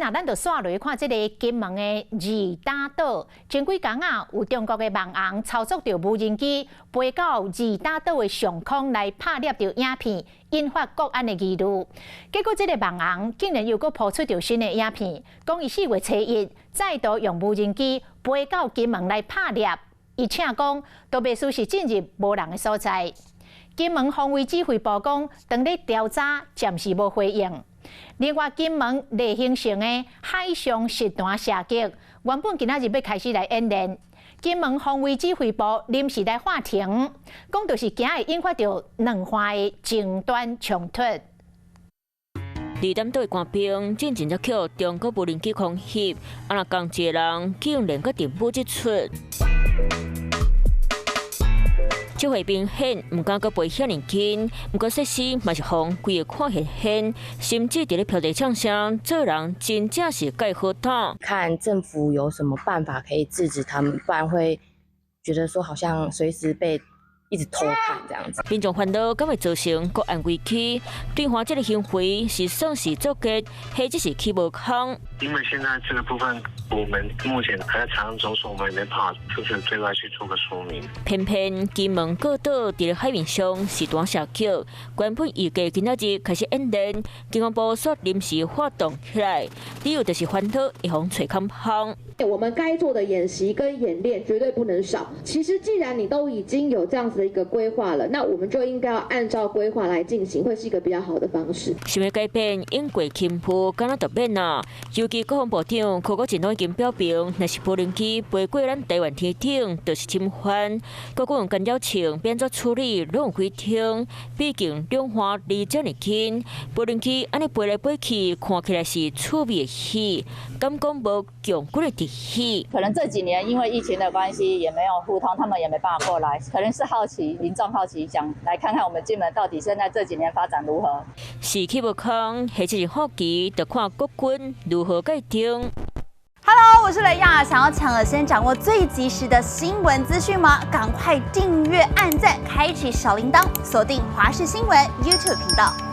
啊，咱就煞落看這个金門的二打島。前幾工啊，有中國的網紅操作著無人機飛到二打島的上空來拍攝著影片，引發國安的疑慮。結果，這个網紅竟然又閣拋出著新的影片，講伊4月初1再度用無人機飛到金門來拍攝，而且講都袂輸是進入無人的所在。金門防衛指揮部講，當咧調查，暫時無回應。另外，金門麗興城的海上實彈射擊，原本今仔日欲開始來演練，金門防衛指揮部臨時來喊停，講就是驚會引發著兩岸的爭端衝突。二點島的官兵進前才予中國無人機空襲，啊若仝一个人竟然閣認不出。這回明顯毋敢閣飛遐爾近，毋過設施嘛是予規个看現現，甚至佇咧飄地嗆聲，做人真正是蓋好膽。看政府有什麼辦法可以制止他們，不然會覺得說好像隨時被一直偷看這樣子。民眾煩惱，敢會造成國安危機？對方這个行為是算是作結，或者是起無空？因為現在這個部分，我們目前還在查中，所以我們也沒辦法就是對外去做個說明。偏偏金門各島佇咧海面上實彈射擊，原本預計今仔日開始演練，國防部煞臨時發動起來，理由就是煩惱會予揣空方。我們該做的演習跟演練絕對不能少。其實既然你都已經有這樣子的一個規劃了，那我們就應該要按照規劃來進行，會是一個比較好的方式。想欲改變應過傾覆，敢若就免啊！尤其國防部長柯國進攏已經表明，若是無人機飛過咱台灣天頂，就是侵犯。國軍干擾槍欲按怎處理，攏有規定。畢竟兩岸離遮爾近，無人機按呢飛來飛去，看起來是趣味的戲，敢講無共軍的敵意？可能這幾年因為疫情的關係，也沒有互通，他們也沒辦法過來，可能是好奇，民眾好奇，想來看看我們金門到底現在這幾年發展如何。是起無空，或者是好奇，就看國軍如何界定。 Hello，我是雷亞，想要搶先掌握最及時的新聞資訊嗎？趕快訂閱、按讚、開啟小鈴鐺，鎖定華視新聞 YouTube 頻道。